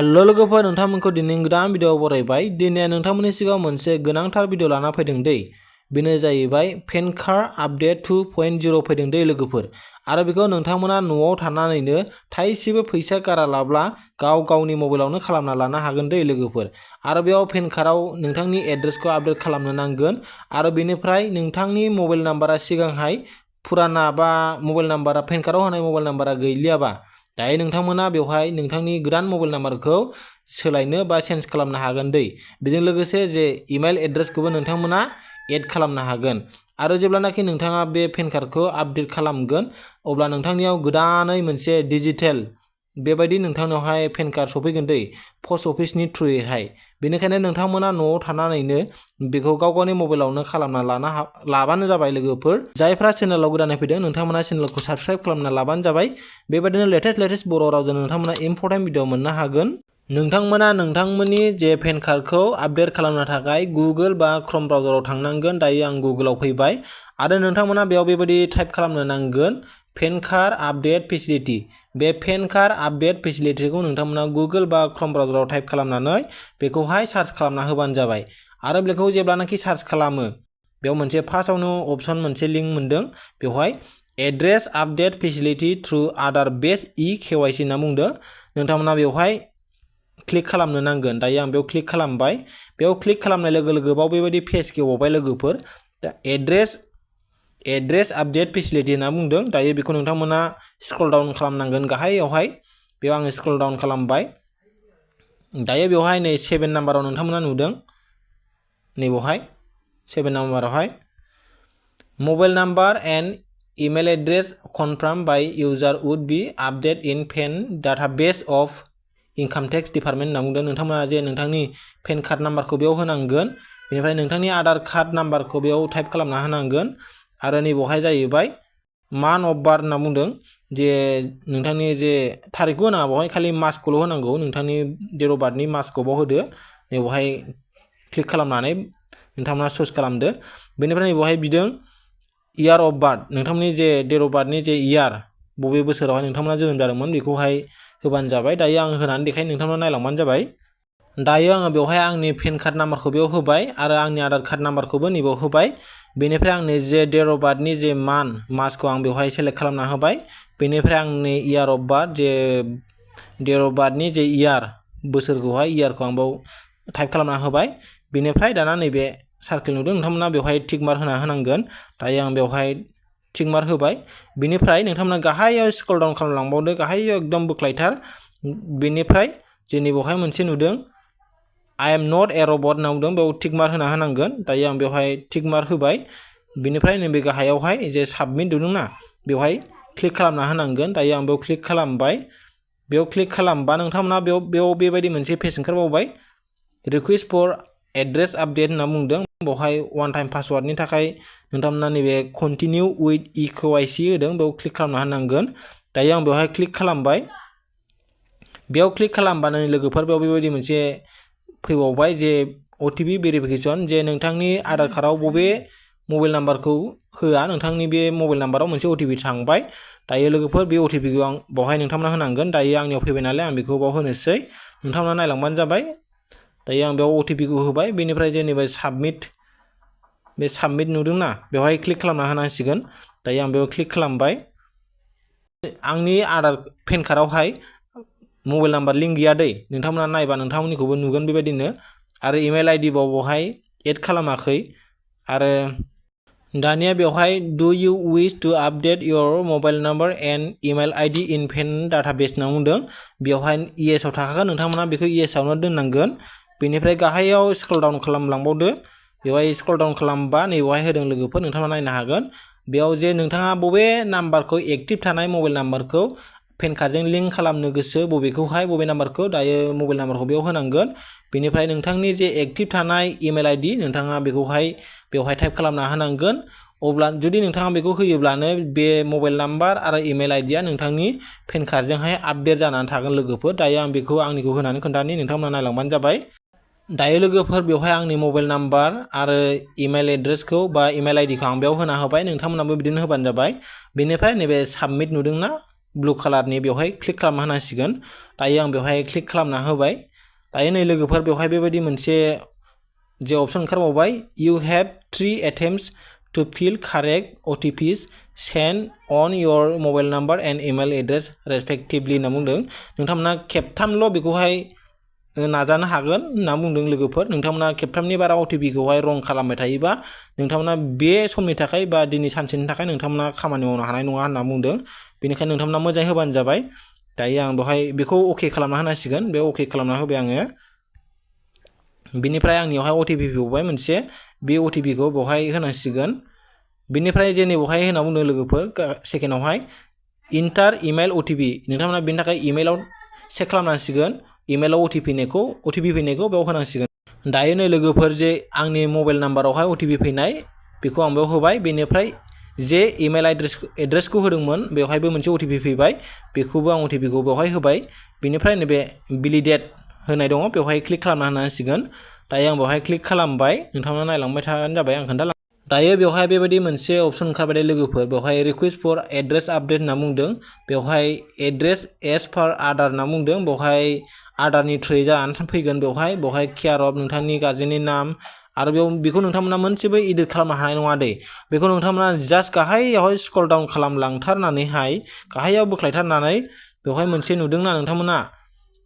Hello लोगोफोर नोंथांमोनखौ दिनै गोदान भिडिअ बरायबाय। दिनै नोंथांमोननि सिगाङाव मोनसे गोनांथार भिडिअ लाना फैदों दै। बेनो जाहैबाय पेन कार्ड आपडेट 2.0 फैदों दै लोगोफोर। आरो बेखौ नोंथांमोना न'आव थानानैनो थाइसेबो फैसा गारालाब्ला गावनि मबाइलावनो खालामना लानो हागोन दै लोगोफोर। आरो बेयाव पेन कार्डआव नोंथांनि एड्रेसखौ आपडेट खालामनो नांगोन। आरो बेनिफ्राय नोंथांनि मबाइल नाम्बारा सिगांहाय फुराना बा मबाइल नाम्बारा पेन कार्डआव होनाय मबाइल नाम्बारा गैलियाबा दायो नोंथांमोना बेवहाय नोंथांनि गोदान मबाइल नाम्बारखौ सोलायनो बा चेन्ज खालामनो हागोन दै। बेजों लोगोसे जे इमेल एड्रेसखौबो नोंथांमोना एड खालामनो हागोन। आरो जेब्लानाखि नोंथाङा बे पेन कार्डखौ आपडेट खालामगोन अब्ला नोंथांनियाव गोदानै मोनसे डिजिटेल बेबायदि नोंथांनावहाय पेन कार्ड सफैगोन दै पस्ट अफिसनि थ्रुयैहाय। बेनिखायनो नोंथांमोना न'आव थानानैनो बेखौ गावनि मबाइलावनो खालामना लाबानो जाबाय लोगोफोर। जायफ्रा चेनेलाव गोदानै फैदों नोंथांमोना चेनेलखौ साबस्क्राइब खालामना लाबानो जाबाय। बेबायदिनो लेटेस्ट बर' रावजों नोंथांमोना इम्पर्टेन्ट भिडिअ मोननो हागोन। नोंथांमोना नोंथांमोननि जे पेन कार्डखौ आपडेट खालामनो थाखाय गुगोल बा क्रोम ब्राउजाराव थांनांगोन। दायो आं गुगोलाव फैबाय आरो नोंथांमोना बेयाव बेबायदि टाइप खालामनो नांगोन पेन कार्ड आपडेट फेसिलिटि। बे पेन कार्ड आपडेट फेसिलिटिखौ नोंथांमोना गुगोल बा क्रोम ब्राउजाराव टाइप खालामनानै बेखौहाय सार्च खालामना होबानो जाबाय। आरो बेखौ जेब्लानाखि सार्च खालामो बेयाव मोनसे फार्स्टआवनो अप्शन मोनसे लिंक मोनदों बेवहाय एड्रेस आपडेट फेसिलिटि थ्रु आदार बेस्ट KYC होनना बुंदों। नोंथांमोना बेवहाय क्लिक खालामनो नांगोन। दायो आं बेयाव क्लिक खालामबाय। बेयाव क्लिक खालामनाय लोगो लोगो बाव बेबायदि पेज खेवबाय लोगोफोर। दा एड्रेस आपडेट फेसिलिटि होनना बुंदों। दायो बेखौ नोंथांमोना स्क्रल डाउन खालामनांगोन गाहायावहाय। बेयाव आङो स्क्रल डाउन खालामबाय। दायो बेवहाय नै 7 नाम्बाराव नोंथांमोना नुदों नैबावहाय 7 नाम्बारावहाय mobile number and email address confirm by user would be update in PAN database of income tax department होनना बुंदों। नोंथांमोना जे नोंथांनि पेन कार्ड नाम्बारखौ बेयाव होनांगोन। बेनिफ्राय नोंथांनि आधार कार्ड नाम्बारखौ बेयाव टाइप खालामना होनांगोन। आरो नैबावहाय जाहैबाय मान्थ अफ बार्थ होनना बुंदों जे नोंथांनि जे थारिखखौ होनाङा बेवहाय खालि मासखौल' होनांगौ। नोंथांनि डेट अफ बार्थनि मासखौ बाव होदो। नैबावहाय क्लिक खालामनानै नोंथांमोना चुज खालामदो। बेनिफ्राय नैबावहाय बिदों इयार अफ बार्थ। नोंथांमोननि जे डेट अफ बार्थनि जे इयार बबे बोसोरावहाय नोंथांमोना जोनोम जादोंमोन बेखौहाय होबानो जाबाय। दायो आं होनानै देखाय नोंथांमोना नायलांबानो जाबाय। दायो आङो बेवहाय आंनि पेन कार्ड नाम्बारखौ बेयाव होबाय आरो आंनि आधार कार्ड नाम्बारखौबो नैबाव होबाय। बेनिफ्राय आंनि जे डेट अफ बार्थनि जे मासखौ आं बेवहाय सेलेक्ट खालामना होबाय। बेनिफ्राय आंनि इयार अफ बार्थ जे डेट अफ बार्थनि जे इयार बोसोरखौहाय इयारखौ आं बेयाव टाइप खालामना होबाय। बेनिफ्राय दाना नैबे सार्केल नुदों नोंथांमोना बेवहाय टिक मार्क होना होनांगोन। दायो आं बेवहाय टिक मार्क होबाय। बेनिफ्राय नोंथांमोना गाहायाव स्क्रल डाउन खालामलांबावदो गाहायाव एकदम बोख्लायथार। बेनिफ्राय जे नैबावहाय मोनसे नुदों आइ एम नट ए रबट होनना बुंदों बेयाव टिक मार्क होना होनांगोन। दायो आं बेवहाय टिक मार्क होबाय। बेनिफ्राय नैबे गाहायावहाय जे साबमिट नुदोंना बेवहाय क्लिक खालामना होनांगोन। दायो आं बेयाव क्लिक खालामबाय। बेयाव क्लिक खालामबा नोंथांमोना बेयाव बेबायदि मोनसे पेज ओंखारबावबाय रिकुवेस्ट फर एड्रेस आपडेट होनना बुंदों। बेवहाय वान टाइम पासवार्डनि थाखाय नोंथांमोना नैबे कन्टिनिउ उइथ KYC होदों बेयाव क्लिक खालामना होनांगोन। दायो आं बेवहाय क्लिक खालामबाय। बेयाव क्लिक खालामबानो लोगोफोर बेयाव बेबायदि मोनसे फैबावबाय जे OTP भेरिफिकेसन जे नोंथांनि आधार कार्डआव बबे मबाइल नाम्बारखौ होआ नोंथांनि बे मबाइल नाम्बाराव मोनसे OTP थांबाय। दायो लोगोफोर बे OTPखौ आं बेवहाय नोंथांमोना होनांगोन। दायो आंनियाव फैबाय नालाय आं बेखौ बाव होनोसै। नोंथांमोना नायलांबानो जाबाय। दायो आं बेयाव OTPखौ होबाय। बेनिफ्राय जेनेबा साबमिट नुदोंना बेवहाय क्लिक खालामना होनांसिगोन। दायो आं बेयाव क्लिक खालामबाय। आंनि आधार पेन कार्डआवहाय मबाइल नाम्बार लिंक गैया दै। नोंथांमोना नायबा नोंथांमोननिखौबो नुगोन बेबायदिनो। आरो इमेल ID बावहाय एड खालामाखै। आरो दानिया बेवहाय do you wish to update your mobile number and email ID in PAN database होनना बुंदों। बेवहाय येसआव थाखागोन नोंथांमोना बेखौ येसआवनो दोननांगोन। बेनिफ्राय गाहायाव स्क्रल डाउन खालामलांबावदो। बेवहाय स्क्रल डाउन खालामबा नैबावहाय होदों लोगोफोर नोंथांमोना नायनो हागोन। बेयाव जे नोंथाङा बबे नाम्बारखौ एक्टिभ थानाय मबाइल नाम्बारखौ पेन कार्डजों लिंक खालामनो गोसो बबे नाम्बारखौ दायो मबाइल नाम्बारखौ बेयाव होनांगोन। बेनिफ्राय नोंथांनि जे एक्टिभ थानाय इमेल ID नोंथाङा बेखौहाय बेवहाय टाइप खालामना होनांगोन। अब्ला जुदि नोंथाङा बेखौ होयोब्लानो बे मबाइल नाम्बार आरो इमेल IDआ नोंथांनि पेन कार्डजोंहाय आपडेट जानानै थागोन लोगोफोर। दायो आं बेखौ आंनिखौ होनानै खोन्थानि नोंथांमोना नायलांबानो जाबाय। दायो लोगोफोर बेवहाय आंनि मबाइल नाम्बार आरो इमेल एड्रेसखौ बा इमेल ID खौ आं बेयाव होना होबाय। नोंथांमोनाबो बिदिनो होबानो जाबाय। बेनिफ्राय नैबे साबमिट नुदोंना ब्लु कालारनि बेवहाय क्लिक खालामना होनांसिगोन दायो आं बेवहाय क्लिक खालामना होबाय दायो नै लोगोफोर बेवहाय बेबायदि मोनसे जे option ओंखारबावबाय you have 3 attempts to fill correct OTPs send on your mobile number and email address respectively होनना बुंदों नोंथांमोना खेबथामल' बेखौहाय नाजानो हागोन होनना बुंदों लोगोफोर नोंथांमोना खेबथामनि बारा OTP खौहाय रं खालामबाय थायोबा नोंथांमोना बे समनि थाखाय बा दिनै सानसेनि थाखाय नोंथांमोना खामानि मावनो हानाय नङा होनना बुंदों बेनिखायनो नोंथांमोना मोजाङै होबानो जाबाय दायो आं बेवहाय बेखौ अके खालामना होनांसिगोन बे अके खालामना होबाय आङो बिनिफ्राय आंनियावहाय OTP फैबाय मोनसे बे OTP खौ बेवहाय होनांसिगोन बिनिफ्राय जेने बेवहाय होना बुंदों लोगोफोर सेकेन्डआवहाय इन्टार इमेल OTP नोंथांमोना बेनि थाखाय इमेलाव चेक खालामनांसिगोन इमेलाव OTP फैनायखौ बेयाव होनांसिगोन दायो नै लोगोफोर जे आंनि मबाइल नाम्बारावहाय OTP फैनाय बेखौ आं बेयाव होबाय बेनिफ्राय जे इमेल एड्रेसखौ होदोंमोन बेवहायबो मोनसे OTP फैबाय बेखौबो आं OTP खौ बेवहाय होबाय बिनिफ्राय नैबे भेलिडेट होनाय दङ बेवहाय क्लिक खालामना होनांसिगोन दायो आं बेवहाय क्लिक खालामबाय नोंथांमोना नायलांबाय थाबानो जाबाय आं खोन्थालां दायो बेवहाय बेबायदि मोनसे अपशन ओंखारबाय लोगोफोर बेवहाय रिक्वेस्ट फर एड्रेस आपडेट होनना बुंदों बेवहाय एड्रेस एज पार आधार होनना बुंदों बेवहाय आधारनि थ्रुयै जानानै फैगोन बेवहाय केयार अफ नोंथांनि गार्जेननि नाम आरो बेखौ नोंथांमोना मोनसेबो एडिट खालामनो हानाय नङा दै बेखौ नोंथांमोना जास्ट गाहायावहाय स्क्रल डाउन खालामलांथारनानैहाय गाहायाव बोख्लायथारनानै बेवहाय मोनसे नुदोंना नोंथांमोना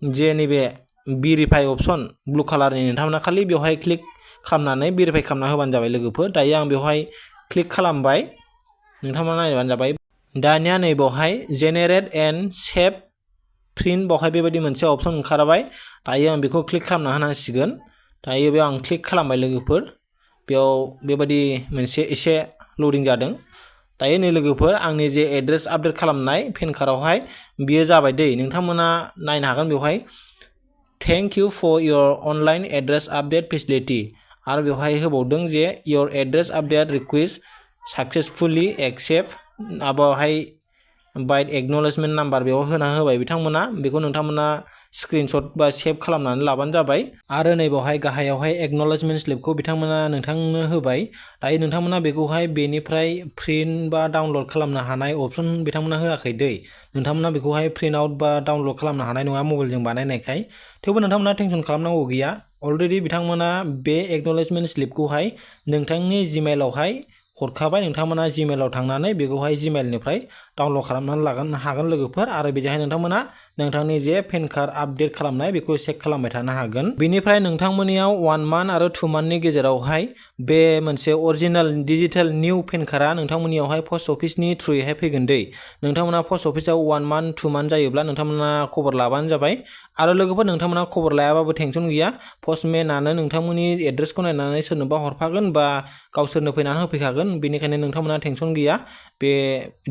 जे नैबे भेरिफाइ अपशन ब्लु कालारनि नोंथांमोना खालि बेवहाय क्लिक खालामनानै भेरिफाइ खालामना होबानो जाबाय लोगोफोर दायो आं बेवहाय क्लिक खालामबाय नोंथांमोना नायबानो जाबाय दानिया नै बेवहाय जेनेरेट एन्ड सेभ प्रिन्ट बेवहाय बेबायदि मोनसे अपशन ओंखारबाय दायो आं बेखौ क्लिक खालामना होनांसिगोन दायो बेयाव आं क्लिक खालामबाय लोगोफोर बेयाव बेबायदि मोनसे एसे लडिं जादों दायो नै लोगोफोर आंनि जे एड्रेस आपडेट खालामनाय पेन कार्डआवहाय बियो जाबाय दै नोंथांमोना नायनो हागोन बेवहाय thank you for your online address update facility आरो बेवहाय होबावदों जे your address update request successfully accept बेवहाय बाइट एक्न'लेजमेन्ट नाम्बार बेयाव होना होबाय बिथांमोना बेखौ नोंथांमोना स्क्रिनशट बा सेभ खालामनानै लाबानो जाबाय आरो नै बेवहाय गाहायावहाय एक्न'लेजमेन्ट स्लिपखौ बिथांमोना नोंथांनो होबाय दायो नोंथांमोना बेखौहाय बेनिफ्राय प्रिन्ट बा डाउनलड खालामनो हानाय अपशन बिथांमोना होआखै दै नोंथांमोना बेखौहाय प्रिन्ट आउट बा डाउनलड खालामनो हानाय नङा मबाइलजों बानायनायखाय थेवबो नोंथांमोना टेनसन खालामनांगौ गैया अलरेडि बिथांमोना बे एक्न'लेजमेन्ट स्लिपखौहाय नोंथांनि जिमेइलावहाय हरखाबाय नोंथांमोना जिमेइलाव थांनानै बेखौहाय जिमेइलनिफ्राय डाउनलड खालामनानै लागोन हागोन लोगोफोर आरो बेजोंहाय नोंथांमोना नोंथांनि जे पेन कार्ड आपडेट खालामनाय बेखौ चेक खालामबाय थानो हागोन बेनिफ्राय नोंथांमोननियाव 1 मान्थ आरो 2 मान्थनि गेजेरावहाय बे मोनसे अरिजिनेल डिजिटेल निउ पेन कार्डआ नोंथांमोननियावहाय पस्ट अफिसनि थ्रुयैहाय फैगोन दै नोंथांमोना पस्ट अफिसाव 1 मान्थ 2 मान्थ जायोब्ला नोंथांमोना खबर लाबानो जाबाय आरो लोगोफोर नोंथांमोना खबर लायाबाबो टेनसन गैया पस्टमेनानो नोंथांमोननि एड्रेसखौ नायनानै सोरनोबा हरफागोन बा गावसोरनो फैनानै होफैखागोन बेनिखायनो नोंथांमोना टेनसन गैया बे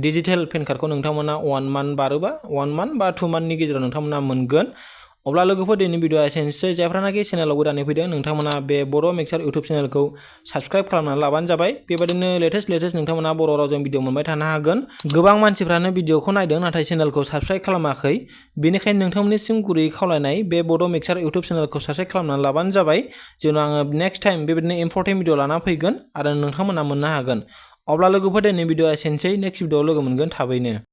डिजिटेल पेन कार्डखौ नोंथांमोना 1 मान्थ बारोबा 1 मान्थ बा 2 मान्थनि गेजेराव नोंथांमोना मोनगोन अब्ला लोगोफोर दिनैनि भिडिअआ एसेनोसै जायफ्रानाखि चेनेलाव गोदानै फैदों नोंथांमोना बे BodoMixture इउटुब चेनेलखौ साबस्क्राइब खालामनानै लाबानो जाबाय बेबायदिनो लेटेस्ट नोंथांमोना बर' रावजों भिडिअ मोनबाय थानो हागोन गोबां मानसिफ्रानो भिडिअखौ नायदों नाथाय चेनेलखौ साबस्क्राइब खालामाखै बेनिखायनो नोंथांमोननिसिम गुरैयै खावलायनाय बे BodoMixture इउटुब चेनेलखौ साबस्क्राइब खालामनानै लाबानो जाबाय जेन' आङो नेक्स्ट टाइम बेबायदिनो इम्परटेन्ट भिडिअ लाना फैगोन आरो नोंथांमोना मोननो हागोन अब्ला लोगोफोर दिनैनि भिडिअआ एसेनोसै नेक्स्ट भिडिअआव लोगो मोनगोन थाबैनो